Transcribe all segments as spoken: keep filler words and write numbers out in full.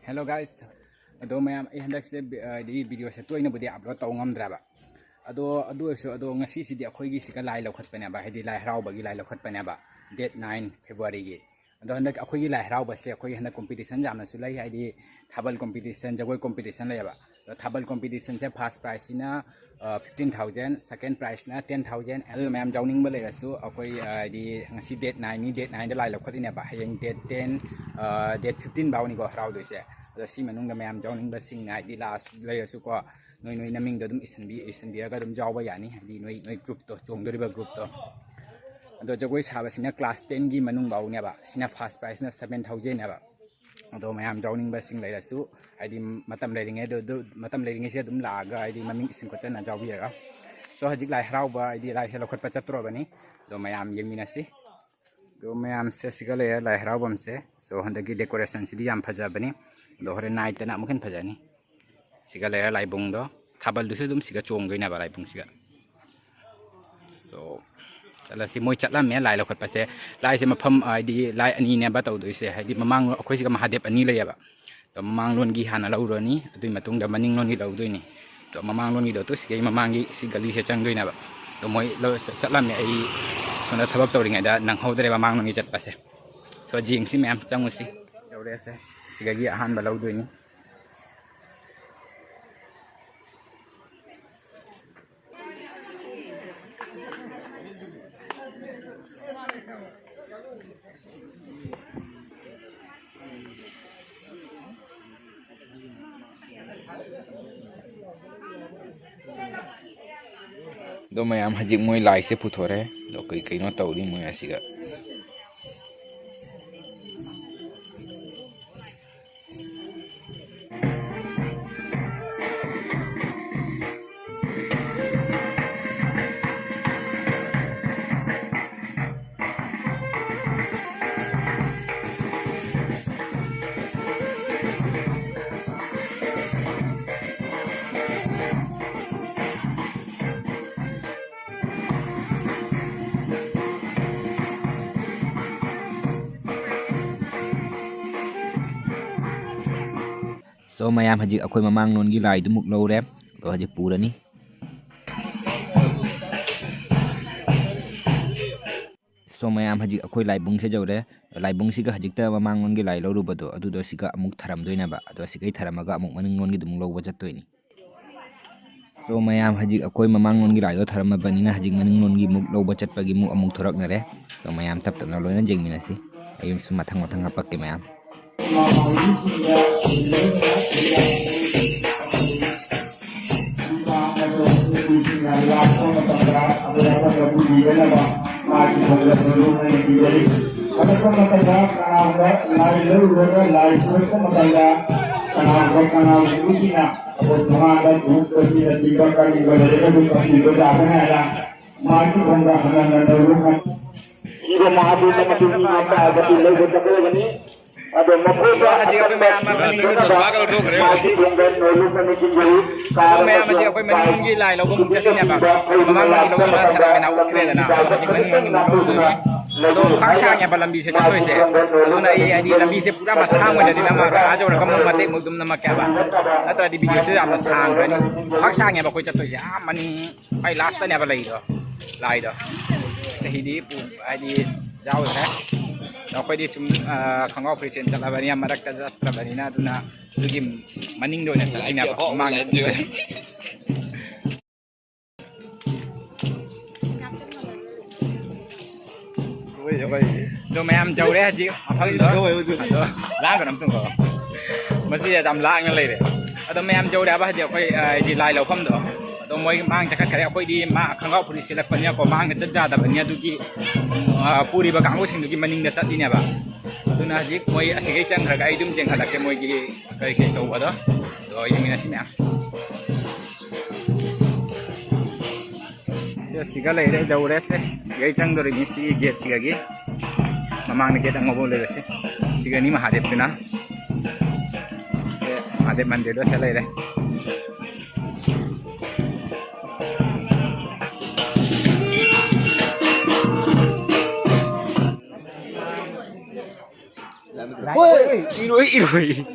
Hello guys, ꯑꯗꯣ ꯃꯌꯥꯝ, ꯑꯩ ꯍꯟꯗꯛꯁꯦ ꯚꯤ- ꯍꯥꯏꯗꯤ ꯚꯤꯗꯤꯑꯣꯁꯦ ꯇꯣꯏꯅꯕꯨꯗꯤ ꯑꯞꯂꯣꯗ ꯇꯧ ꯉꯝꯗ꯭ꯔꯦꯕ꯫ ꯑꯗꯣ ꯑꯗꯨ ꯑꯣꯏꯔꯁꯨ, ꯑꯗꯣ ꯉꯁꯤꯁꯤꯗꯤ ꯑꯩꯈꯣꯏꯒꯤ ꯁꯤꯒ ꯂꯥꯏ ꯂꯧꯈꯠꯄꯅꯦꯕ, ꯍꯥꯏꯗꯤ ꯂꯥꯏ ꯍꯔꯥꯎꯕꯒꯤ ꯂꯥꯏ ꯂꯧꯈꯠꯄꯅꯦꯕ, ꯗꯦꯠ ꯅꯥꯏꯟ ꯐꯦꯕ꯭ꯔꯨꯋꯥꯔꯤꯒꯤ꯫ ꯑꯗꯣ ꯍꯟꯗꯛ ꯑꯩꯈꯣꯏꯒꯤ ꯂꯥꯏ ꯍꯔꯥꯎꯕꯁꯦ ꯑꯩꯈꯣꯏꯒꯤ ꯍꯟꯗꯛ ꯀꯣꯝꯄꯤꯇꯤꯁꯟ ꯌꯥꯝꯅꯁꯨ ꯂꯩ, ꯍꯥꯏꯗꯤ ꯊꯥꯕꯜ ꯀꯣꯝꯄꯤꯇꯤꯁꯟ, ꯖꯒꯣꯏ ꯀꯣꯝꯄꯤꯇꯤꯁꯟ ꯂꯩꯌꯦꯕ꯫ ꯑꯗꯣ ꯊꯥꯕꯜ ꯀꯣꯝꯄꯤꯇꯤꯁꯟꯁꯦ ꯐꯥꯔꯁ ꯄ꯭ꯔꯥꯏꯖꯁꯤꯅ ꯐꯤꯐꯇꯤꯟ ꯊꯥꯎꯖꯟ, ꯁꯦꯀꯦꯟ ꯄ꯭ꯔꯥꯏꯖꯅ ꯇꯦꯟ ꯊꯥꯎꯖꯟ꯫ ꯑꯗꯨ ꯃꯌꯥꯝ ꯌꯥꯎꯅꯤꯡꯕ ꯂꯩꯔꯁꯨ ꯑꯩꯈꯣꯏ, ꯑ, ꯍꯥꯏꯗꯤ ꯉꯁꯤ ꯗꯦꯠ ꯅꯥꯏꯟꯅꯤ, ꯗꯦꯠ ꯅꯥꯏꯟꯗ ꯂꯥꯏ ꯂꯧꯈꯠꯂꯤꯅꯦꯕ, ꯍꯌꯦꯡ ꯗꯦꯠ ꯇꯦꯟ, ꯗꯦꯠ ꯐꯤꯐꯇꯤꯟ ꯐꯥꯎꯅꯤꯀꯣ ꯍꯔꯥꯎꯗꯣꯏꯁꯦ꯫ ꯑꯗꯣ ꯁꯤ ꯃꯅꯨꯡꯗ ꯃꯌꯥꯝ ꯌꯥꯎꯅꯤꯡꯕꯁꯤꯡꯅ ꯍꯥꯏꯗꯤ ꯂꯥꯛꯑꯁꯨ ꯂꯩꯔꯁꯨꯀꯣ, ꯅꯣꯏ ꯅꯣꯏ ꯅꯃꯤꯡꯗꯣ ꯑꯗꯨꯝ ꯏꯁꯤꯟꯕꯤ ꯏꯁꯤꯟꯕꯤꯔꯒ ꯑꯗꯨꯝ ꯌꯥꯎꯕ ꯌꯥꯅꯤ, ꯍꯥꯏꯗꯤ ꯅꯣꯏ ꯅꯣꯏ ꯒ꯭ꯔꯨꯞꯇꯣ, ꯆꯣꯡꯗꯣꯔꯤꯕ ꯒ꯭ꯔꯨꯞꯇꯣ꯫ ꯑꯗꯣ ꯖꯒꯣꯏ ꯁꯥꯕꯁꯤꯅ ꯀ꯭ꯂꯥꯁ ꯇꯦꯟꯒꯤ ꯃꯅꯨꯡ ꯐꯥꯎꯅꯦꯕ, ꯁꯤꯅ ꯐꯥꯔꯁ ꯄ꯭ꯔꯥꯏꯖꯅ ꯁꯕꯦꯟ ꯊꯥꯎꯖꯟꯅꯦꯕ꯫ ꯑꯗꯣ ꯃꯌꯥꯝ ꯌꯥꯎꯅꯤꯡꯕꯁꯤꯡ ꯂꯩꯔꯁꯨ, ꯍꯥꯏꯗꯤ ꯃꯇꯝ ꯂꯩꯔꯤꯉꯩꯗ ꯑꯗꯨ, ꯃꯇꯝ ꯂꯩꯔꯤꯉꯩꯁꯤꯗ ꯑꯗꯨꯝ ꯂꯥꯛꯑꯒ, ꯍꯥꯏꯗꯤ ꯃꯃꯤꯡ ꯏꯁꯤꯟ ꯈꯣꯠꯆꯟꯅ ꯌꯥꯎꯕꯤꯔꯒ꯫ ꯁꯣ ꯍꯧꯖꯤꯛ ꯂꯥꯏ ꯍꯔꯥꯎꯕ, ꯍꯥꯏꯗꯤ ꯂꯥꯏꯁꯦ ꯂꯧꯈꯠꯄ ꯆꯠꯇꯣꯔꯕꯅꯤ꯫ ꯑꯗꯣ ꯃꯌꯥꯝ ꯌꯦꯡꯃꯤꯟꯅꯁꯤ꯫ ꯑꯗꯣ ꯃꯌꯥꯝꯁꯦ ꯁꯤꯒ ꯂꯩꯔꯦ ꯂꯥꯏ ꯍꯔꯥꯎꯐꯝꯁꯦ꯫ ꯁꯣ ꯍꯟꯗꯛꯀꯤ ꯗꯦꯀꯣꯔꯦꯁꯟꯁꯤꯗꯤ ꯌꯥꯝ ꯐꯖꯕꯅꯤ꯫ ꯑꯗꯣ ꯍꯣꯔꯦꯟ ꯅꯥꯏꯠꯇꯅ ꯑꯃꯨꯛ ꯍꯦꯟꯅ ꯐꯖꯅꯤ꯫ ꯁꯤꯒ ꯂꯩꯔꯦ ꯂꯥꯏꯕꯨꯡꯗꯣ꯫ ꯊꯥꯕꯜꯗꯨꯁꯨ ꯑꯗꯨꯝ ꯁꯤꯒ ꯆꯣꯡꯗꯣꯏꯅꯦꯕ ꯂꯥꯏꯕꯨꯡꯁꯤꯒ꯫ ꯁꯣ ꯆꯠꯂꯁꯤ꯫ ꯃꯣꯏ ꯆꯠꯂꯝꯃꯦ ꯂꯥꯏ ꯂꯧꯈꯠꯄꯁꯦ꯫ ꯂꯥꯏꯁꯦ ꯃꯐꯝ, ꯍꯥꯏꯗꯤ ꯂꯥꯏ ꯑꯅꯤꯅꯦꯕ ꯇꯧꯗꯣꯏꯁꯦ, ꯍꯥꯏꯗꯤ ꯃꯃꯥꯡ ꯑꯩꯈꯣꯏ ꯁꯤꯒ ꯃꯍꯥꯗꯦꯕ ꯑꯅꯤ ꯂꯩꯌꯦꯕ꯫ ꯑꯗꯣ ꯃꯃꯥꯡꯂꯣꯟꯒꯤ ꯍꯥꯟꯅ ꯂꯧꯔꯅꯤ, ꯑꯗꯨꯒꯤ ꯃꯇꯨꯡꯗ ꯃꯅꯤꯡꯂꯣꯟꯒꯤ ꯂꯧꯗꯣꯏꯅꯤ꯫ ꯑꯗꯣ ꯃꯃꯥꯡꯂꯣꯝꯒꯤꯗꯣ ꯇꯨ ꯁꯤꯒꯤ ꯃꯃꯥꯡꯒꯤ ꯁꯤ ꯒꯂꯤꯁꯦ ꯆꯪꯗꯣꯏꯅꯦꯕ꯫ ꯑꯗꯣ ꯃꯣꯏ ꯂꯧ-, ꯆꯠ-, ꯆꯠꯂꯝꯃꯦ, ꯑꯩ ꯁꯣꯝꯗ ꯊꯕꯛ ꯇꯧꯔꯤꯉꯩꯗ ꯅꯪꯍꯧꯗ꯭ꯔꯦ ꯃꯃꯥꯡꯂꯣꯝꯒꯤ ꯆꯠꯄꯁꯦ꯫ ꯁꯣ ꯌꯦꯡꯁꯤ ꯃꯌꯥꯝ, ꯆꯪꯉꯨꯁꯤ꯫ ꯌꯧꯔꯛꯑꯦꯁꯦ, ꯁꯤꯗꯒꯤ ꯑꯍꯥꯟꯕ ꯂꯧꯗꯣꯏꯅꯤ꯫ ꯑꯗꯣ ꯃꯌꯥꯝ ꯍꯧꯖꯤꯛ ꯃꯣꯏ ꯂꯥꯏꯁꯦ ꯄꯨꯊꯣꯔꯦ꯫ ꯑꯗꯣ ꯀꯩ ꯀꯩꯅꯣ ꯇꯧꯔꯤ ꯃꯣꯏ ꯑꯁꯤꯒ꯫ So ꯃꯌꯥꯝ, ꯍꯧꯖꯤꯛ ꯑꯩꯈꯣꯏ ꯃꯃꯥꯡꯂꯣꯟꯒꯤ ꯂꯥꯏꯗꯨꯃꯨꯛ ꯂꯧꯔꯦ꯫ ꯑꯗꯣ ꯍꯧꯖꯤꯛ ꯄꯨꯔꯅꯤ꯫ So ꯃꯌꯥꯝ, ꯍꯧꯖꯤꯛ ꯑꯩꯈꯣꯏ ꯂꯥꯏꯕꯨꯡꯁꯦ ꯌꯧꯔꯦ꯫ ꯂꯥꯏꯕꯨꯡꯁꯤꯒ ꯍꯧꯖꯤꯛꯇ ꯃꯃꯥꯡꯂꯣꯟꯒꯤ ꯂꯥꯏ ꯂꯧꯔꯨꯕꯗꯣ ꯑꯗꯨꯗꯣ ꯁꯤꯒ ꯑꯃꯨꯛ ꯊꯔꯝꯗꯣꯏꯅꯦꯕ꯫ ꯑꯗꯣ ꯁꯤꯒꯩ ꯊꯔꯝꯃꯒ ꯑꯃꯨꯛ ꯃꯅꯤꯡꯂꯣꯟꯒꯤꯗꯨꯃꯨꯛ ꯂꯧꯕ ꯆꯠꯇꯣꯏꯅꯤ꯫ So ꯃꯌꯥꯝ, ꯍꯧꯖꯤꯛ ꯑꯩꯈꯣꯏ ꯃꯃꯥꯡꯂꯣꯟꯒꯤ ꯂꯥꯏꯗꯣ ꯊꯔꯝꯃꯕꯅꯤꯅ ꯍꯧꯖꯤꯛ ꯃꯅꯤꯡꯂꯣꯟꯒꯤ ꯃꯨꯛ ꯂꯧꯕ ꯆꯠꯄꯒꯤ ꯃꯨꯛ ꯑꯃꯨꯛ ꯊꯣꯔꯛꯅꯔꯦ꯫ So ꯃꯌꯥꯝ, ꯇꯞ ꯇꯞꯅ ꯂꯣꯏꯅ ꯌꯦꯡꯃꯤꯟꯅꯁꯤ꯫ ꯑꯩ ꯁꯨꯝ ꯃꯊꯪ ꯃꯊꯪ ꯍꯥꯄꯛꯀꯦ ꯃꯌꯥꯝ꯫ ꯀꯅꯥꯒꯨꯝꯕ ꯀꯅꯥꯒꯨꯝꯕ ꯃꯤꯁꯤꯡꯅ ꯑꯩꯈꯣꯏ ꯊꯣꯡꯒꯥꯟꯗ ꯙꯨꯞ ꯀꯣꯐꯤꯅꯆꯤꯡꯕ ꯀꯔꯤꯕ ꯂꯩꯔꯒꯁꯨ ꯀꯠꯄꯤꯕ ꯌꯥꯒꯅꯤ ꯍꯥꯏꯅ ꯃꯥꯒꯤ ꯊꯣꯡꯗ ꯍꯟꯅ ꯍꯟꯅ ꯂꯧꯔꯨ ꯁꯤꯕ ꯃꯍꯥꯗꯦꯕ ꯃꯇꯨꯡ ꯏꯟꯅ ꯇꯥꯔꯒꯗꯤ ꯂꯧꯕ ꯆꯠꯀꯗꯕꯅꯤ꯫ ꯑꯗꯣ ꯃꯈꯣꯏꯗ ꯍꯧꯖꯤꯛ ꯑꯩꯈꯣꯏ ꯃꯌꯥꯝ ꯑꯃ ꯃꯅꯤꯡꯗ ꯊꯣꯛꯂꯛꯑꯒ ꯂꯧꯊꯣꯛꯈ꯭ꯔꯦ꯫ ꯃꯥꯒꯤ ꯊꯣꯡꯗ ꯅꯣꯂꯨꯛ ꯑꯃꯗꯤ ꯌꯧꯏ꯫ ꯑꯗꯣ ꯃꯌꯥꯝ ꯑꯁꯤ ꯑꯩꯈꯣꯏ ꯃꯅꯤꯡꯒꯤ ꯂꯥꯏ ꯂꯧꯕ ꯑꯃꯨꯛ ꯆꯠꯂꯤꯅꯦꯕ꯫ ꯃꯃꯥꯡꯒꯤ ꯂꯧꯕ ꯑꯃ ꯊꯥꯔꯝꯃꯦꯅ ꯎꯠꯈ꯭ꯔꯦꯗꯅ꯫ ꯍꯧꯖꯤꯛ ꯃꯅꯤꯡꯂꯣꯝꯒꯤ ꯑꯃꯨꯛ ꯂꯧꯗꯣꯏꯅꯦ꯫ ꯑꯗꯣ ꯈ꯭ꯋꯥꯡ ꯁꯥꯡꯉꯦꯕ ꯂꯝꯕꯤꯁꯦ ꯆꯠꯇꯣꯏꯁꯦ꯫ ꯑꯗꯨꯅ ꯑꯩ ꯍꯥꯏꯗꯤ ꯂꯝꯕꯤꯁꯦ ꯄꯨꯔꯥ ꯃꯁꯥꯡ ꯑꯣꯏꯅꯗꯤ ꯅꯝꯃꯔꯣꯏ꯫ ꯑꯥ ꯌꯧꯔꯒ ꯑꯃꯨꯛ ꯃꯇꯦꯛ ꯃꯨꯛ ꯑꯗꯨꯝ ꯅꯝꯃꯛꯀꯦꯕ꯫ ꯅꯠꯇ꯭ꯔꯗꯤ ꯚꯤꯗꯤꯑꯣꯁꯦ ꯌꯥꯝꯅ ꯁꯥꯡꯈ꯭ꯔꯅꯤ꯫ ꯈ꯭ꯋꯥꯡ ꯁꯥꯡꯉꯦꯕ ꯑꯩꯈꯣꯏ ꯆꯠꯇꯣꯏꯁꯦ꯫ ꯑꯥ ꯃꯅꯤꯡ ꯈ꯭ꯋꯥꯏ ꯂꯥꯁꯇꯅꯦꯕ ꯂꯩꯗꯣ, ꯂꯥꯏꯗꯣ꯫ ꯆꯍꯤꯗꯤ ꯄꯨ-, ꯍꯥꯏꯗꯤ ꯌꯥꯎꯗ꯭ꯔꯦ꯫ ꯑꯗꯣ ꯑꯩꯈꯣꯏꯗꯤ ꯁꯨꯝ, ꯑꯥ, ꯈꯣꯡꯒ꯭ꯔꯥꯎ ꯐꯨꯔꯤꯠ ꯆꯦꯟ ꯆꯠꯂꯕꯅꯤꯅ ꯃꯔꯛꯇ ꯆꯠꯇ꯭ꯔꯕꯅꯤꯅ ꯑꯗꯨꯅ ꯑꯗꯨꯒꯤ ꯃꯅꯤꯡꯗ ꯑꯣꯏꯅ ꯆꯠꯂꯤꯅꯦꯕ꯫ ꯃꯃꯥꯡꯗ ꯆꯠꯇ꯭ꯔꯦ꯫ ꯑꯗꯣ ꯃꯌꯥꯝ ꯌꯧꯔꯦ ꯍꯧꯖꯤꯛ ꯃꯐꯝꯗꯣ꯫ ꯑꯗꯣ ꯂꯥꯡꯒꯅꯨ ꯑꯝꯇꯪꯀꯣ꯫ ꯃꯁꯤ ꯌꯥꯝ ꯂꯥꯡꯅ ꯂꯩꯔꯦ꯫ ꯑꯗꯣ ꯃꯌꯥꯝ ꯌꯧꯔꯦ ꯍꯥꯏꯕ ꯍꯧꯖꯤꯛ ꯑꯩꯈꯣꯏ, ꯑ, ꯍꯥꯏꯗꯤ ꯂꯥꯏ ꯂꯧꯐꯝꯗꯣ꯫ ꯑꯗꯣ ꯃꯣꯏ ꯃꯥꯡ ꯆꯠꯈꯠꯈ꯭ꯔꯦ꯫ ꯑꯩꯈꯣꯏꯗꯤ ꯃꯥ ꯈꯣꯡꯒ꯭ꯔꯥꯎ ꯐꯨꯔꯤꯠ ꯁꯦꯠꯂꯛꯄꯅꯤꯅꯀꯣ ꯃꯥꯡꯗ ꯆꯠ ꯌꯥꯗꯕꯅꯤ꯫ ꯑꯗꯨꯒꯤ, ꯑ, ꯄꯨꯔꯤꯕ ꯀꯥꯡꯕꯨꯁꯤꯡꯗꯨꯒꯤ ꯃꯅꯤꯡꯗ ꯆꯠꯂꯤꯅꯦꯕ꯫ ꯑꯗꯨꯅ ꯍꯧꯖꯤꯛ ꯃꯣꯏ ꯑꯁꯤꯒꯩ ꯆꯪꯈ꯭ꯔꯒ ꯑꯩ ꯑꯗꯨꯝ ꯆꯦꯟꯈꯠꯂꯛꯀꯦ ꯃꯣꯏꯒꯤ ꯀꯔꯤ ꯀꯔꯤ ꯇꯧꯕꯗꯣ꯫ ꯑꯗꯣ ꯌꯦꯡꯃꯤꯟꯅꯁꯤ ꯃꯌꯥꯝ꯫ ꯁꯦ, ꯁꯤꯒ ꯂꯩꯔꯦ, ꯌꯧꯔꯦ꯫ ꯁꯦ, ꯁꯤꯒꯩ ꯆꯪꯗꯣꯔꯤꯅꯤ, ꯁꯤꯒꯤ ꯒꯦꯠꯁꯤꯒꯒꯤ ꯃꯃꯥꯡꯗ ꯒꯦꯠ ꯑꯉꯧꯕ ꯑꯃ ꯂꯩꯕꯁꯦ꯫ ꯁꯤꯒꯅꯤ ꯃꯍꯥꯗꯦꯕꯇꯨꯅ꯫ ꯁꯦ, ꯃꯍꯥꯗꯦꯕ ꯃꯟꯗꯤꯔꯗꯣ ꯁꯤꯗ ꯂꯩꯔꯦ꯫ ꯍꯣꯏ, ꯏꯔꯣꯏ, ꯏꯔꯣꯏ꯫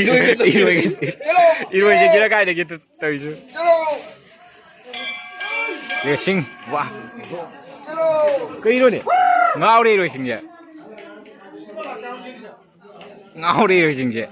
ꯏꯔꯣꯏꯒꯗꯕꯅꯤ꯫ ꯏꯔꯣꯏꯒ-, ꯏꯔꯣꯏꯁꯤꯡꯁꯤꯅ ꯀꯥꯏꯗꯒꯤ ꯇꯧꯔꯤꯁꯨ? ꯔꯦꯁꯤꯡ, ꯋꯥ꯫ ꯀꯩꯅꯣꯅꯦ? ꯉꯥꯎꯔꯦ ꯏꯔꯣꯏꯁꯤꯡꯁꯦ꯫ ꯉꯥꯎꯔꯦ ꯏꯔꯣꯏꯁꯤꯡꯁꯦ꯫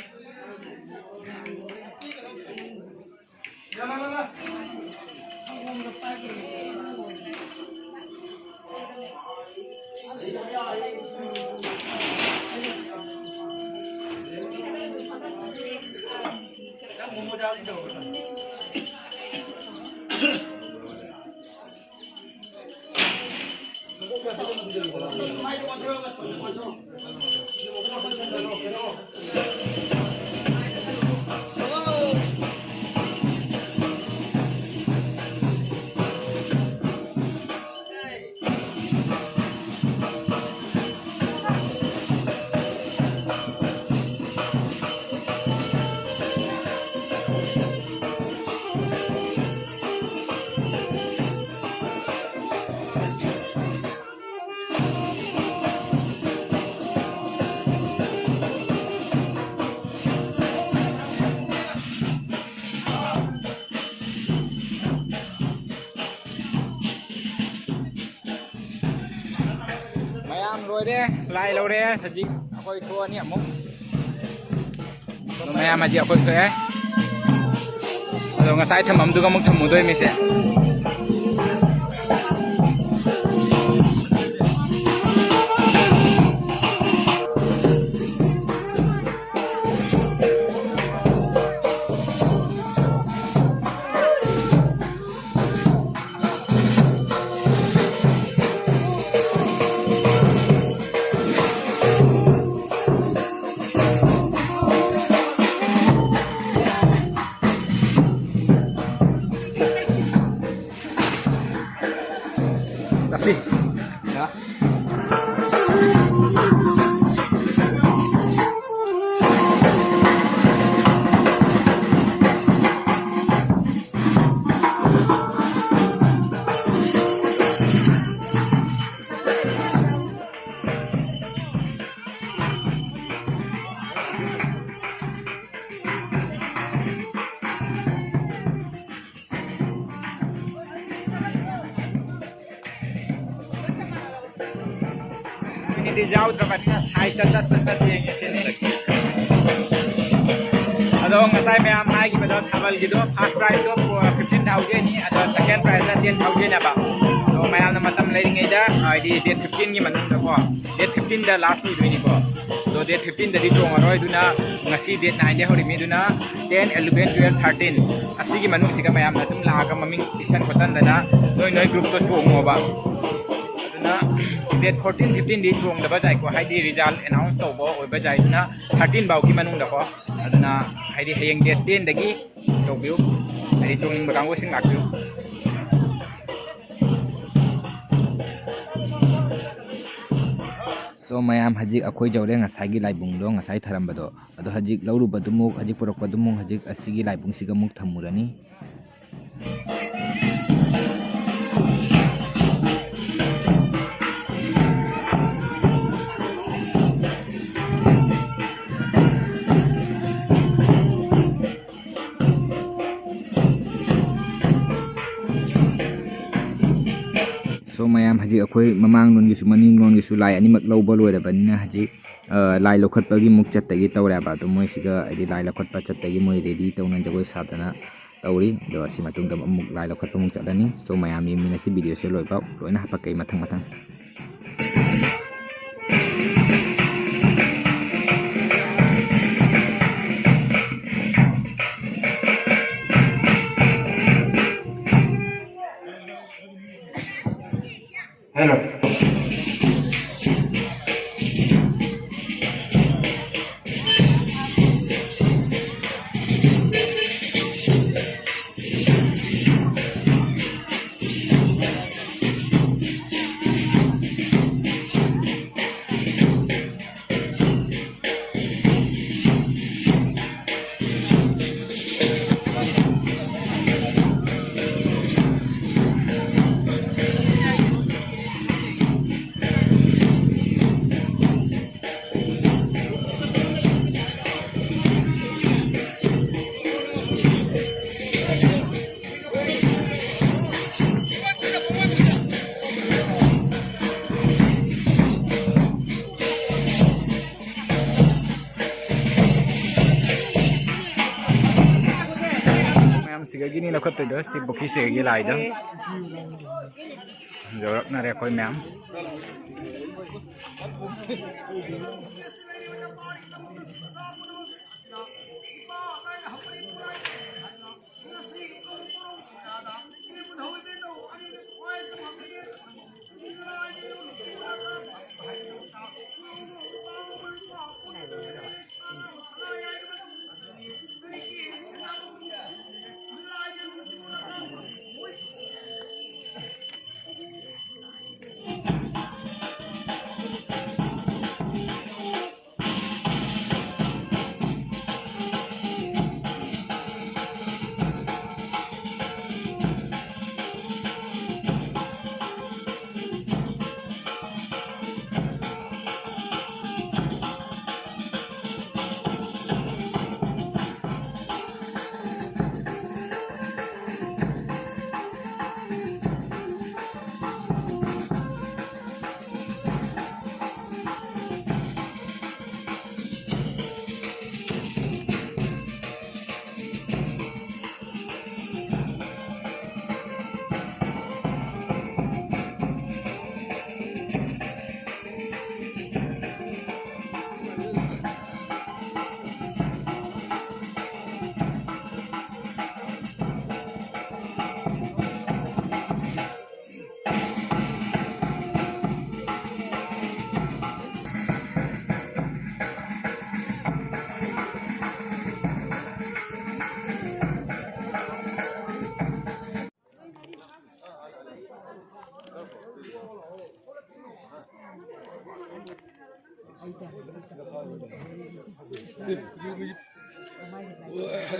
ꯃꯌꯥꯝ ꯂꯣꯏꯔꯦ, ꯂꯥꯏ ꯂꯧꯔꯦ꯫ ꯍꯧꯖꯤꯛ ꯑꯩꯈꯣꯏ ꯊꯣꯛꯑꯅꯤ ꯑꯃꯨꯛ꯫ ꯑꯗꯣ ꯃꯌꯥꯝ ꯍꯧꯖꯤꯛ ꯑꯩꯈꯣꯏ ꯊꯣꯛꯑꯦ꯫ ꯑꯗꯣ ꯉꯁꯥꯏ ꯊꯝꯐꯝꯗꯨꯒ ꯑꯃꯨꯛ ꯊꯝꯃꯨꯗꯣꯏꯅꯤꯁꯦ꯫ ꯌꯥꯎꯗ꯭ꯔꯕꯅꯤꯅ ꯁꯥꯏꯠꯇ ꯆꯠ ꯆꯠ ꯆꯠ ꯌꯦꯡꯉꯦ ꯁꯤꯅꯤ꯫ ꯑꯗꯣ ꯉꯁꯥꯏ ꯃꯌꯥꯝ ꯍꯥꯏꯈꯤꯕꯗꯣ ꯊꯥꯕꯜꯒꯤꯗꯣ first prizeꯇꯣ fifteen thousandꯅꯤ, ꯑꯗꯣ second prizeꯅ ten thousandꯅꯦꯕ꯫ ꯑꯗꯣ ꯃꯌꯥꯝꯅ ꯃꯇꯝ ꯂꯩꯔꯤꯉꯩꯗ, ꯍꯥꯏꯗꯤ date fifteenꯒꯤ ꯃꯅꯨꯡꯗꯀꯣ, date fifteenꯗ last ꯑꯣꯏꯗꯣꯏꯅꯤꯀꯣ꯫ ꯑꯗꯣ date fifteenꯗꯗꯤ ꯆꯣꯡꯉꯔꯣꯏ, ꯑꯗꯨꯅ ꯉꯁꯤ date nineꯗꯒꯤ ꯍꯧꯔꯤꯃꯤ, ꯑꯗꯨꯅ ten, eleven, twelve, thirteen ꯑꯁꯤꯒꯤ ꯃꯅꯨꯡꯁꯤꯒ ꯃꯌꯥꯝꯅ ꯁꯨꯝ ꯂꯥꯛꯑꯒ ꯃꯃꯤꯡ ꯏꯁꯟ ꯈꯣꯠꯆꯟꯗꯅ ꯅꯣꯏ ꯅꯣꯏ groupꯇꯣ ꯆꯣꯡꯉꯣꯕ꯫ ꯑꯗꯨꯅ date fourteen, fifteenꯗꯤ ꯆꯣꯡꯗꯕ ꯌꯥꯏꯀꯣ, ꯍꯥꯏꯗꯤ result announce ꯇꯧꯕ ꯑꯣꯏꯕ ꯌꯥꯏ, ꯑꯗꯨꯅ thirteen ꯐꯥꯎꯒꯤ ꯃꯅꯨꯡꯗꯀꯣ꯫ ꯑꯗꯨꯅ ꯍꯥꯏꯗꯤ ꯍꯌꯦꯡ date tenꯗꯒꯤ ꯇꯧꯕꯤꯌꯨ, ꯍꯥꯏꯗꯤ ꯆꯣꯡꯅꯤꯡꯕ ꯀꯥꯡꯕꯨꯁꯤꯡ ꯂꯥꯛꯄꯤꯌꯨ꯫ So ꯃꯌꯥꯝ, ꯍꯧꯖꯤꯛ ꯑꯩꯈꯣꯏ ꯌꯧꯔꯦ ꯉꯁꯥꯏꯒꯤ ꯂꯥꯏꯕꯨꯡꯗꯣ, ꯉꯁꯥꯏ ꯊꯥꯔꯝꯕꯗꯣ꯫ ꯑꯗꯣ ꯍꯧꯖꯤꯛ ꯂꯧꯔꯨꯕꯗꯨꯃꯨꯛ, ꯍꯧꯖꯤꯛ ꯄꯨꯔꯛꯄꯗꯨꯃꯨꯛ ꯍꯧꯖꯤꯛ ꯑꯁꯤꯒꯤ ꯂꯥꯏꯕꯨꯡꯁꯤꯒ ꯑꯃꯨꯛ ꯊꯝꯃꯨꯔꯅꯤ꯫ So ꯃꯌꯥꯝ, ꯍꯧꯖꯤꯛ ꯑꯩꯈꯣꯏ ꯃꯃꯥꯡꯂꯣꯝꯒꯤꯁꯨ ꯃꯅꯤꯡꯂꯣꯝꯒꯤꯁꯨ ꯂꯥꯏ ꯑꯅꯤꯃꯛ ꯂꯧꯕ ꯂꯣꯏꯔꯕꯅꯤꯅ ꯍꯧꯖꯤꯛ, ꯑ, ꯂꯥꯏ ꯂꯧꯈꯠꯄꯒꯤ ꯃꯨꯛ ꯆꯠꯇꯒꯤ ꯇꯧꯔꯦꯕ꯫ ꯑꯗꯣ ꯃꯣꯏꯁꯤꯒ ꯍꯥꯏꯗꯤ ꯂꯥꯏ ꯂꯧꯈꯠꯄ ꯆꯠꯇꯒꯤ ꯃꯣꯏ ready ꯇꯧꯅ ꯖꯒꯣꯏ ꯁꯥꯗꯅ ꯇꯧꯔꯤ꯫ ꯑꯗꯣ ꯑꯁꯤ ꯃꯇꯨꯡꯗ ꯑꯃꯨꯛ ꯂꯥꯏ ꯂꯧꯈꯠꯄ ꯑꯃꯨꯛ ꯆꯠꯂꯅꯤ꯫ So ꯃꯌꯥꯝ ꯌꯦꯡꯃꯤꯟꯅꯁꯤ, videoꯁꯦ ꯂꯣꯏꯐꯥꯎ ꯂꯣꯏꯅ ꯍꯥꯄꯛꯀꯦ ꯃꯊꯪ ꯃꯊꯪ꯫ Hello. ꯁꯤꯒꯒꯤꯅꯤ ꯂꯧꯈꯠꯇꯣꯏꯗꯣ, ꯁꯤ ꯄꯨꯈ꯭ꯔꯤ ꯁꯤꯒꯒꯤ ꯂꯥꯏꯗꯣ꯫ ꯌꯧꯔꯛꯅꯔꯦ ꯑꯩꯈꯣꯏ ꯃꯌꯥꯝ꯫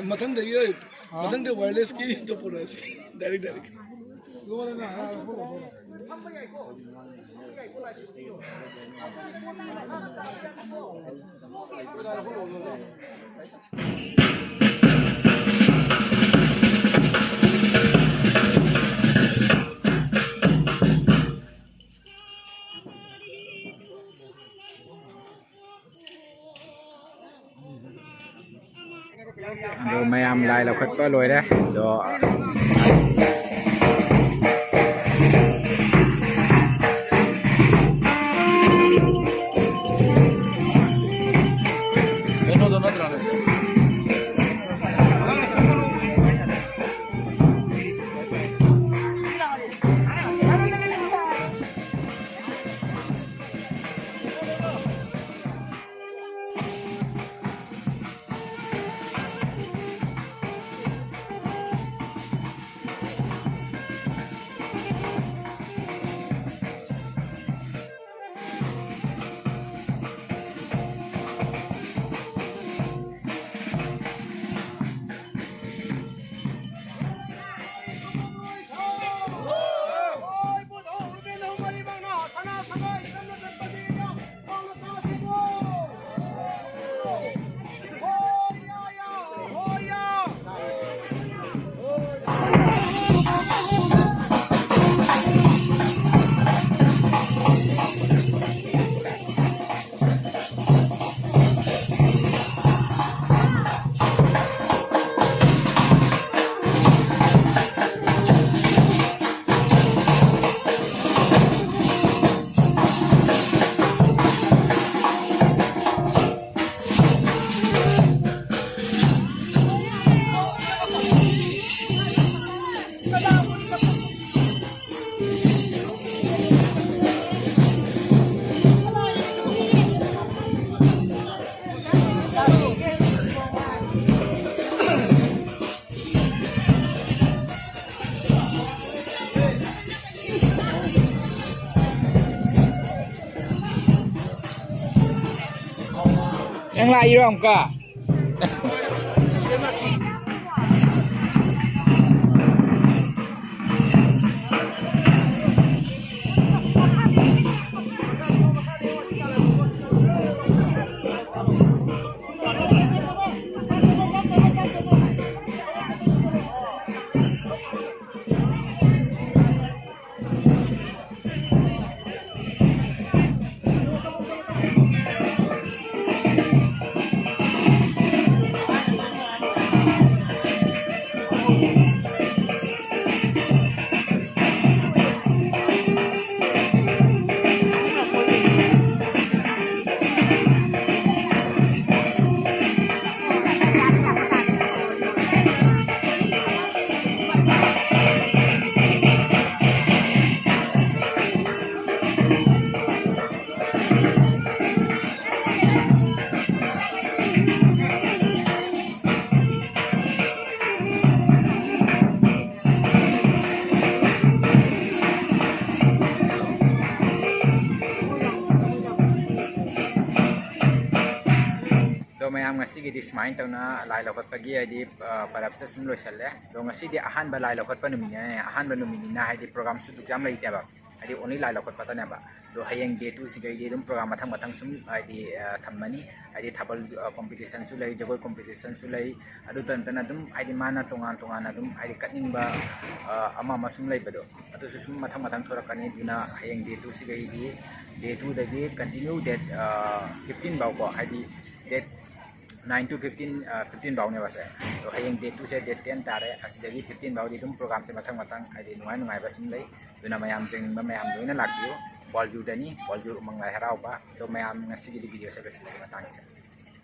ꯃꯊꯪꯗꯒꯤ, ꯃꯊꯪꯗ wirelessꯀꯤ ꯑꯝꯇ ꯄꯨꯔꯛꯑꯁꯤ, direct, direct꯫ ꯑꯗꯣ ꯃꯌꯥꯝ ꯂꯥꯏ ꯂꯧꯈꯠꯄ ꯂꯣꯏꯔꯦ꯫ ꯑꯗꯣ ꯅꯪ ꯂꯥꯛꯏꯔꯣ ꯑꯃꯨꯛꯀ? ꯁꯤꯗꯤ ꯁꯨꯃꯥꯏꯅ ꯇꯧꯅ ꯂꯥꯏ ꯂꯧꯈꯠꯄꯒꯤ ꯍꯥꯏꯗꯤ ꯄꯔꯕꯁꯦ ꯁꯨꯝ ꯂꯣꯏꯁꯜꯂꯦ꯫ ꯑꯗꯣ ꯉꯁꯤꯗꯤ ꯑꯍꯥꯟꯕ ꯂꯥꯏ ꯂꯧꯈꯠꯄ ꯅꯨꯃꯤꯠꯅꯤꯅ, ꯑꯍꯥꯟꯕ ꯅꯨꯃꯤꯠꯅꯤꯅ ꯍꯥꯏꯗꯤ ꯄ꯭ꯔꯣꯒꯥꯝꯁꯨ ꯑꯗꯨꯛ ꯌꯥꯝ ꯂꯩꯇꯦꯕ, ꯍꯥꯏꯗꯤ ꯑꯣꯟꯂꯤ ꯂꯥꯏ ꯂꯧꯈꯠꯄꯇꯅꯦꯕ꯫ ꯑꯗꯣ ꯍꯌꯦꯡ ꯗꯦ ꯇꯨꯁꯤꯗꯩꯗꯤ ꯑꯗꯨꯝ ꯄ꯭ꯔꯣꯒꯥꯝ ꯃꯊꯪ ꯃꯊꯪ ꯁꯨꯝ ꯍꯥꯏꯗꯤ ꯊꯝꯃꯅꯤ꯫ ꯍꯥꯏꯗꯤ ꯊꯥꯕꯜ ꯀꯣꯝꯄꯤꯇꯤꯁꯟꯁꯨ ꯂꯩ, ꯖꯒꯣꯏ ꯀꯣꯝꯄꯤꯇꯤꯁꯟꯁꯨ ꯂꯩ, ꯑꯗꯨꯇ ꯅꯠꯇꯅ ꯑꯗꯨꯝ ꯍꯥꯏꯗꯤ ꯃꯥꯅ ꯇꯣꯉꯥꯟ ꯇꯣꯉꯥꯟꯅ ꯑꯗꯨꯝ ꯍꯥꯏꯗꯤ ꯀꯠꯅꯤꯡꯕ ꯑꯃ ꯑꯃ ꯁꯨꯝ ꯂꯩꯕꯗꯣ, ꯑꯗꯨꯁꯨ ꯁꯨꯝ ꯃꯊꯪ ꯃꯊꯪ ꯊꯣꯔꯛꯀꯅꯤ꯫ ꯑꯗꯨꯅ ꯍꯌꯦꯡ ꯗꯦ ꯇꯨꯁꯤꯗꯒꯤꯗꯤ, ꯗꯦ ꯇꯨꯗꯒꯤ ꯀꯟꯇꯤꯅ꯭ꯌꯨ ꯗꯦꯠ ꯐꯤꯐꯇꯤꯟ ꯐꯥꯎꯀꯣ, ꯍꯥꯏꯗꯤ date nine to fifteen, fifteen ꯐꯥꯎꯅꯦꯕ ꯁꯦ꯫ ꯑꯗꯣ ꯍꯌꯦꯡ ꯗꯦ ꯇꯨꯁꯦ ꯗꯦꯠ ꯇꯦꯟ ꯇꯥꯔꯦ꯫ ꯑꯁꯤꯗꯒꯤ ꯐꯤꯐꯇꯤꯟ ꯐꯥꯎꯗꯤ ꯑꯗꯨꯝ ꯄ꯭ꯔꯣꯒꯥꯝꯁꯦ ꯃꯊꯪ ꯃꯊꯪ ꯍꯥꯏꯗꯤ ꯅꯨꯡꯉꯥꯏ ꯅꯨꯡꯉꯥꯏꯕ ꯁꯨꯝ ꯂꯩ꯫ ꯑꯗꯨꯅ ꯃꯌꯥꯝ ꯌꯦꯡꯅꯤꯡꯕ ꯃꯌꯥꯝ ꯂꯣꯏꯅ ꯂꯥꯛꯄꯤꯌꯨ꯫ ꯕꯣꯜꯖꯨꯗꯅꯤ, ꯕꯣꯜꯖꯨ ꯎꯃꯪ ꯂꯥꯏ ꯍꯔꯥꯎꯕ꯫ ꯑꯗꯣ ꯃꯌꯥꯝ ꯉꯁꯤꯒꯤꯗꯤ ꯚꯤꯗꯤꯑꯣꯁꯦ ꯂꯣꯏꯁꯤꯜꯂꯒꯦ ꯃꯇꯥꯡꯁꯤꯗ꯫